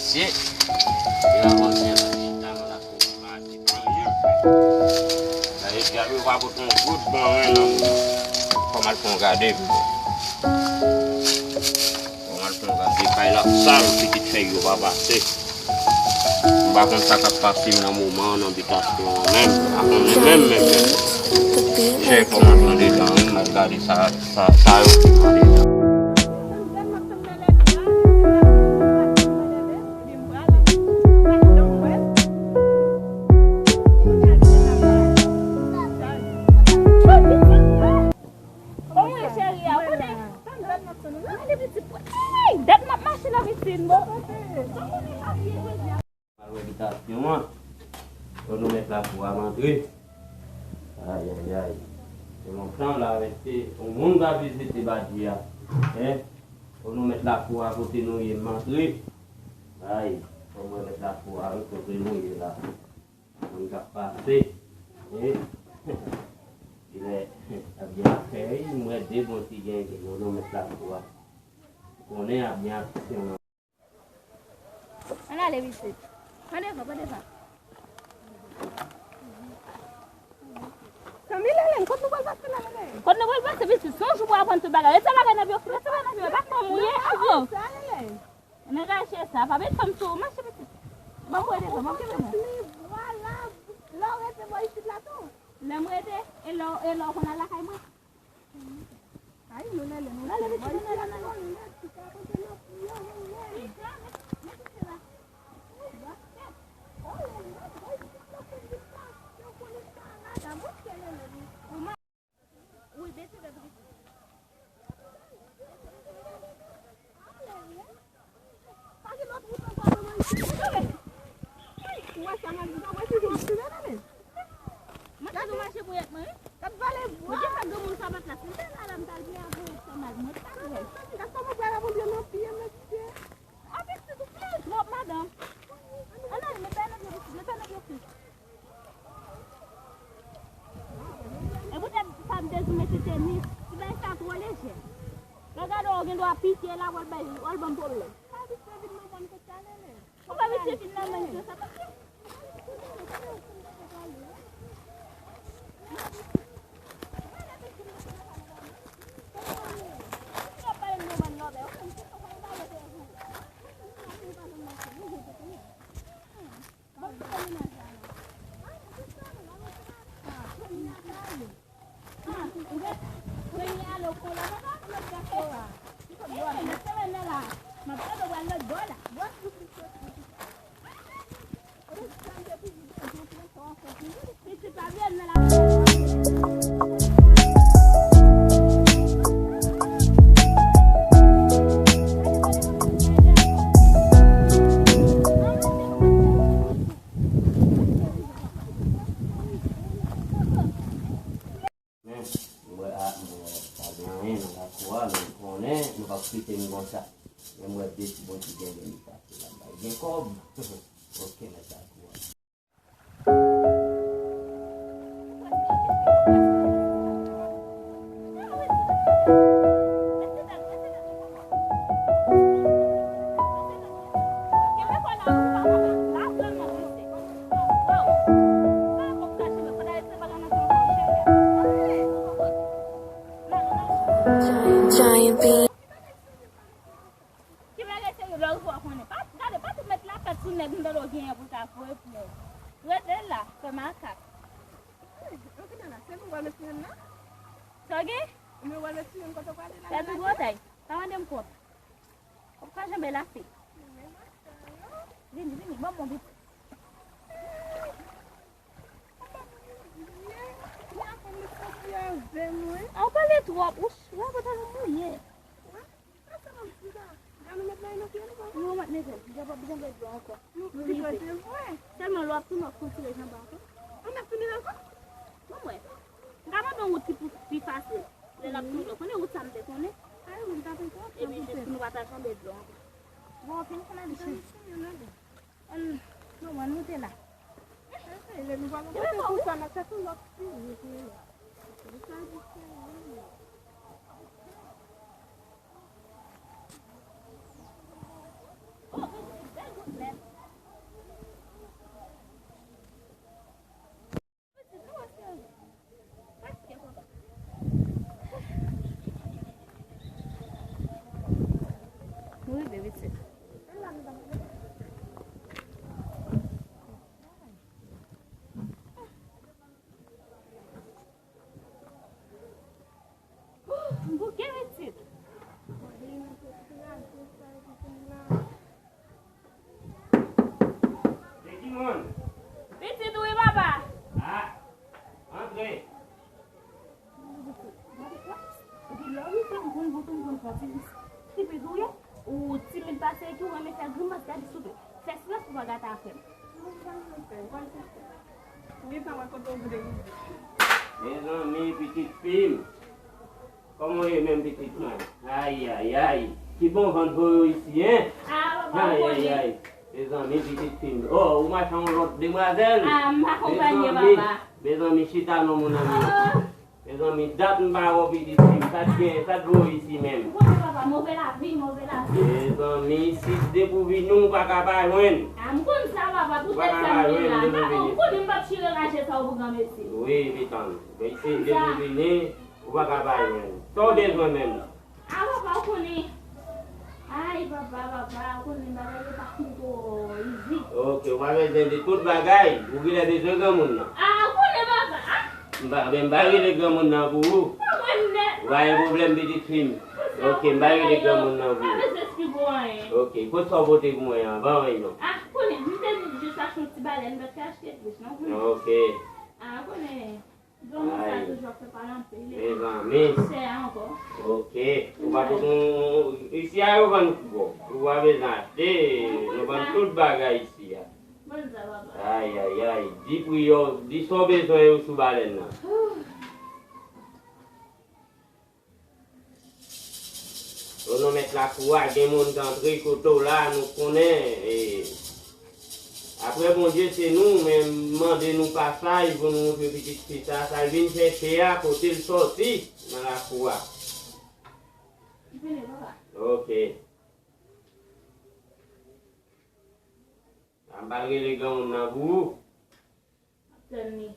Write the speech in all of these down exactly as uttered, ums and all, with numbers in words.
Mesye, yo avanse la, chita nan lakou, pa di anyen. Dayè, gade, yo pa pote yon goud ban mwen nan men. Fò m al fè yon gade pou mwen. Fò m al fè yon gade kay la sal, pitit fèy yo pa pase. M pa konn sa k ap pase nan moman an nan bitasyon an menm. M pa konnen menm, menm, menm. Chè kòmandan dedan, wi, m al gade sa, sa, sa yo di mande la. Kòman w ye, cheri a? Ou konnen, gade pitit, ey, dat m ap mache nan pitit, bon. Al wè bitasyon an. Yo nou mèt lakou a m antre. Ayayay. Se lontan la, mesye, yon moun pa vizite badi a. Hein? Yo nou mèt lakou a kote nou ye m antre. Ay, fò m wè mèt lakou a, wi, kote nou ye la. Moun k ap pase. Hein? Ilè, ap gen afè, wi, m wè de bon ti gen, gen yo nou mèt lakou a. Konnen ap gen aksyon. Ann ale, pitit. Pran devan, pran devan. Zanmi Lelen, kot nou pral pase la, Lelen? Kot nou pral pase, pitit? Se yon jou pou aprann tout bagay. Rete la, nan vye fi, rete la, nan vye, pa fanm ou ye, oh. Ann gache sa, pa met fanm sou ou, mache, pitit. Ban m pran devan, ban m kenbe mwen. Lè w rete bò isit la tou. Lè m rete, e lè w, e lè w konn al lakay mwen? Pa gen lòt wout ankò devan isit. Ou wè sa, Malvina, ou wè ki jan w ap suive, tande? Mwen ta dwe mache pou yèt mwen, wi. Gad vale bwa. Mwen te fè granmoun sabat la, si m te la, m t al gen avè yon fè mal, mwen ta dwe. Gad kòman bwa la voye nan pye, mesye. Anpil ti souple twòp, madanm. Ann ale, met bay nan pye pitit, met bay nan pye pitit. E poutèt sa m te di w mete tenis, ti bagay sa twò lejè. Lè w gade w gen dwa pike la, w al bay, w al ban m pwoblèm. Sa vit fè vin nan zòn kot sa, Lele. Ou pa vit fè vin nan men sa, paske Men, m wè, a, m wè pa gen anyen nan lakou a, men m konnen nou p ap kite m konsa. Men m wè de ti bon ti gen de li pase la, bay gen kòb. Ok, mèt lakou a. Giant Bean. Ki bagay serye, lè w rive w a konnen. Pa, gade, pa tou met lapèt sou nèg m tande w genyen pou w ta voye pou nèg. Rete la, fè makak. Sa w gen? Fè tou gwo tay. Pa mande m kòb. Kòb ka janbe lase. Vini, vini, ban m yon pitit. A, w pale twòp. Wouch, wè pantalon mouye. Yo, w mèt mete l. Jan, jan bèl dlo ankò. Sèlman lè w ap tounen, w ap konn tire jan ba ankò. Ou mèt tounen ankò? Bon, mwen. M ka mande yon wout ki pou pi fasil. Lè l ap tounen, konnen wout sa m te konnen. Epi jis pou nou pa ta janbe dlo ankò. Bon, fin fè nan li. Ann, nou, ann moute la. Lè nou pral monte pou sa, n ap chèche yon lòt ti wout, wi. Sa diferan, wi. M bouke pitit. Se ki moun? Pitit wi papa. Ah, antre. Epi lè w rive m konn bouton m konn fè ti lis. Ki pitit ou ye? Ou timid pase ki ou renmen fè grimas, gade souple. Fè silans pou w pa gate afè m. Mezanmi, pitit fi m. Kòman w ye menm, pitit mwen? Ayayay. Ki bon van voye w isi, en? Ayayay. Mezanmi, pitit fi m. Oh, ou mache yon lòt demwazèl? Ah, m akonpanye papa. Mezanmi, chita non, mon ami. Mezanmi, dat m pa wè w, pitit fi m. Sa t gen, sa t voye w isi menm? Ou konnen papa, move lavi, move lavi. Mezanmi, si depi w vini, ou pa ka pa jwenn. Ah, m konn sa papa, poutèt sa m vin la. Papa, ou konnen m p ap chire raje sa w pou granmesi. Wi, pitit m. Men si depi w vini, ou pa ka pa jwenn. Sa w bezwen menm? Ah, papa, ou konnen. Ay, papa, papa, ou konnen bagay yo pa fin twò izi. Ok, ou pa bezwen di tout bagay. Ou genlè bezwen granmoun nan. Ah, ou konnen, papa. Ah. M pa, men m pa rele granmoun nan pou ou. Ou pa wè m nèt. Ou pa gen pwoblèm, pitit fi m. Ok, m pa rele granmoun nan pou ou. Pa bezwen eksplike w anyen. Ok, kot sa w pote pou mwen an? Ban mwen non. Ah, ou konnen, m te di jis achte yon ti balèn, m pa t ka achte plis, non. Ok. Ah, ou konnen. Granmoun sa toujou ap fè pale anpil. Mezanmi. Chè a ankò. Ok. Ou pa tout moun, isi a yo vann gòb. Ou pa bezwen achte. Nou vann tout bagay isi a. Bonn sa papa. Ayayay. Di pri yo, di sa w bezwen yo sou balèn nan. O non, mèt lakou a, gen moun k antre kote w la, nou konnen, e, apre Bondye, se nou, men m mande nou pasaj pou nou montre pitit fi sa, sa l vin chèche a, kote l sòti nan lakou a. Ok. A m pral rele granmoun nan pou ou. Ap tann li.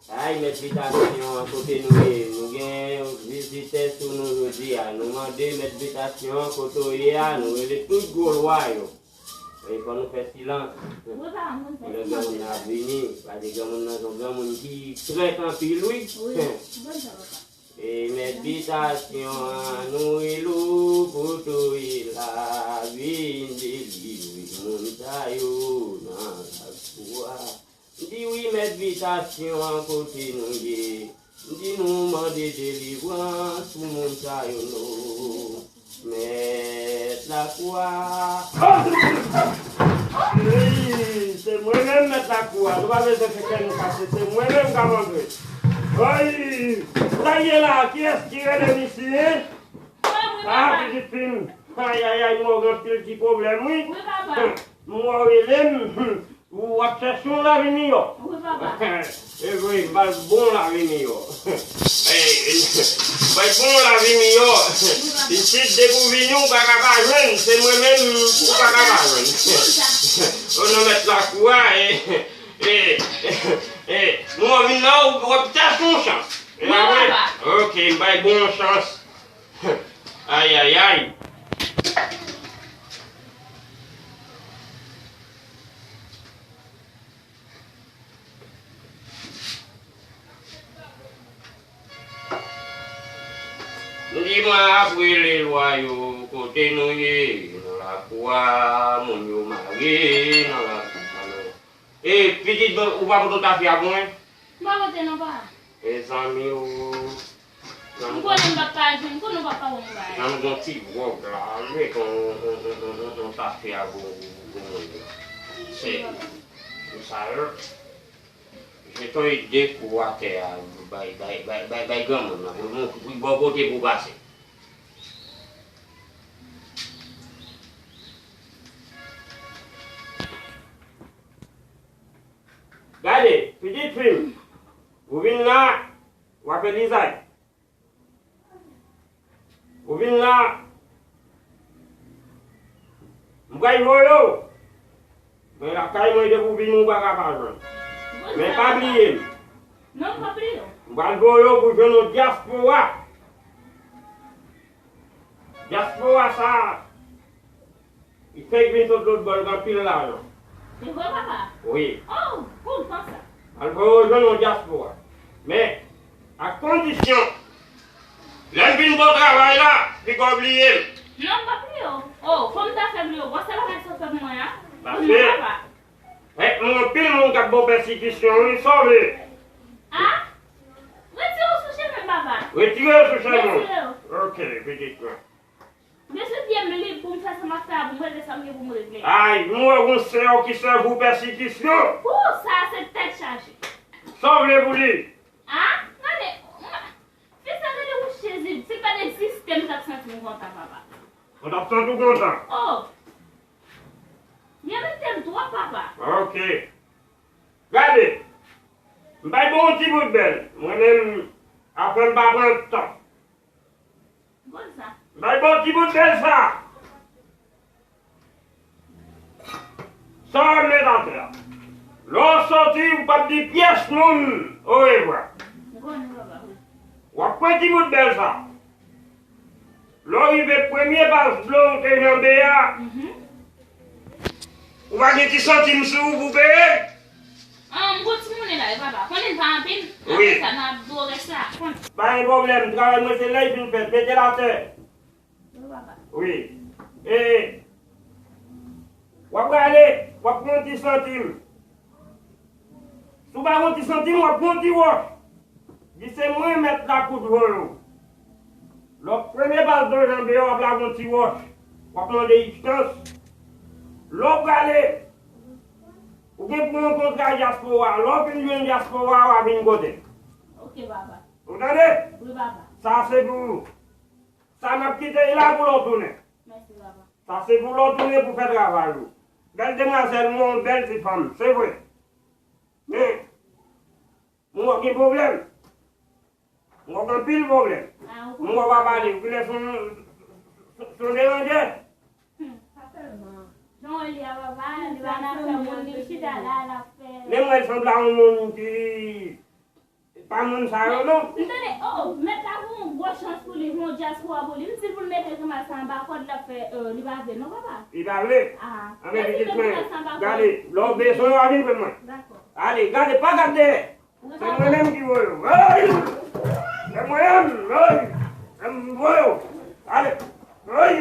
Ay, mèt bitasyon an, kote nou ye? Nou gen vizitè sou nou jodi a. Nou mande mèt bitasyon an, kote w ye a? Nou rele tout gwo lwa yo. E fò nou fè silans. Lè granmoun nan ap vini, paske granmoun nan se yon granmoun ki trèt anpil, wi. E mèt bitasyon an, nou rele w pou touye la, vin delivre moun sa yo nan lakou a. M di wi, mèt bitasyon an, kote nou ye? M di nou mande delivrans pou moun sa yo non. Mèt lakou a. Wi, se mwen menm mèt lakou a. Nou pa bezwen fè kè nou kase. Se mwen menm k ap antre. Woy! Sa ye la? Kiyès ki rele m isi, en? Ah, pitit fi m. Ayayay, m wè w gen anpil ti pwoblèm, wi. M wè w rele m. Ou ap chèche yon lavi miyò? Wi, papa. E vre, m bay bon lavi miyò. E, m bay bon lavi miyò. Isit, depi w vini, ou pa ka pa jwenn. Se mwen menm, ou pa ka pa jwenn. O non, mèt lakou a, e, e, e, e, nou vin la, ou, w ap chèche yon chans. E pa vre? Ok, m bay bon chans. Ayayay. M di mwen ap rele lwa yo, kote nou ye? Nan lakou a, moun yo mare nan lakou a. E, pitit, ou pa pote tafya pou mwen? M pa pote non, pa. Mezanmi, ou. M konnen m p ap ka jwenn, m konnen w p ap ka ban m bagay. Nan m gon ti gwòg la, mete yon, yon, yon, yon, yon tafya pou, pou moun yo. Se, pou sa yo. Jete yon de kou atè a, bay, bay, bay, bay, bay granmoun nan, pou l montre, pou l bò kote pou pase. Gade, pitit fi m, ou vin la, w ap fè lizay. Ou vin la, m pral voye w. Men lakay mwen depi w vini, ou pa ka pa jwenn. Men pa bliye m. Non, m pa bliye w. M pral voye w pou jwenn yon dyaspora. Dyaspora sa a, li fèk vin sot lòt bò, l gen anpil lajan. Se vre, papa? Wi. Oh, kontan sa. M pral voye w jwenn yon dyaspora. Men, ak kondisyon, lè m vin bò travay la, piga w bliye m. Non, m p ap bliye w. Oh, kòm m ta fè bliye w, bon, se bagay sa w fè pou mwen an? Paske, papa. Hey, mwen, anpil moun k ap ba w pèsekisyon, wi, sa w vle? A? Retire w sou chemen, papa. Retire w sou chemen w. Retire w. Ok, pitit mwen. M bezwen byen m lib pou m fè sa m ap fè a, pou m regle sa m gen pou m regle. Ay, m wè w gon sè w ki sèvi w pèsekisyon. Pou sa, se tèt chaje. Sa w vle pou li? A? Gade, m, fi sa gade wouch Jezi, si l pa t egziste, m t ap santi m kontan, papa. Ou t ap santi w kontan? Oh! Li anbete m twòp, papa. Ok. Gade, m bay bon yon ti bout bèl. Mwen menm, apre m pa pran tan. Bon sa. M bay bon ti bout bèl sa. Sa w ap met atè a. Lè w soti, ou p ap di pyès moun orevwa. M konnen, papa, wi. W ap pran ti bout bèl sa. Lè w rive premye baz dlo ou te janbe a, mhm, ou pa gen ti santim sou ou pou peye? Ah, m gon ti monnen la, wi, papa. Konnen pa anpil, wi, apre sa, n a dlo rès la. Pa gen pwoblèm, travay mwen se lè l fin fèt, mete l atè. Wi, papa. Wi. E, w ap prale, w ap pran ti santim. Si w pa gon ti santim, w ap pran ti wòch. Di se mwen mèt lakou dlo yo. Lè w premye baz dlo janbe a, w ap lage yon ti wòch. W ap mande ichans. Lè w prale, ou gen pou rankontre ak dyaspora. Lè w fin jwenn dyaspora, w a vin kote m. Ok, papa. Ou tande? Wi, papa. Sa se pou ou. Sa m ap kite l la pou lè w tounen. Mèsi, papa. Sa se pou lè w tounen pou fè travay ou. Bèl demwazèl, m wè w bèl ti fanm, se vre. Men, m wè w gen pwoblèm. M wè w gen anpil pwoblèm. Ah, ou... M wè w pa pale, ou genlè se yon, se yon deranje. Hmm, pa tèlman. Jan w wè li a, papa, li pa nan afè moun, li chita la, l ap fè... Men m wè l sanble a yon moun ki pa moun sa yo, non. M tande, oh, mèt la gon gwo chans pou li, gon dyaspora pou li. M di l pou l mete grimas sa anba kòd, l ap fè, euh, li pa vle, non, papa? Li pa vle? Ah. Anben, pitit mwen, gade, lè w bezwen, w a vin jwenn mwen. Dakò. Ale, gade, pa gade dèyè. Se mwen menm ki voye w. Hey! Se mwen menm, hey! Se mwen voye w. Ale. Hey!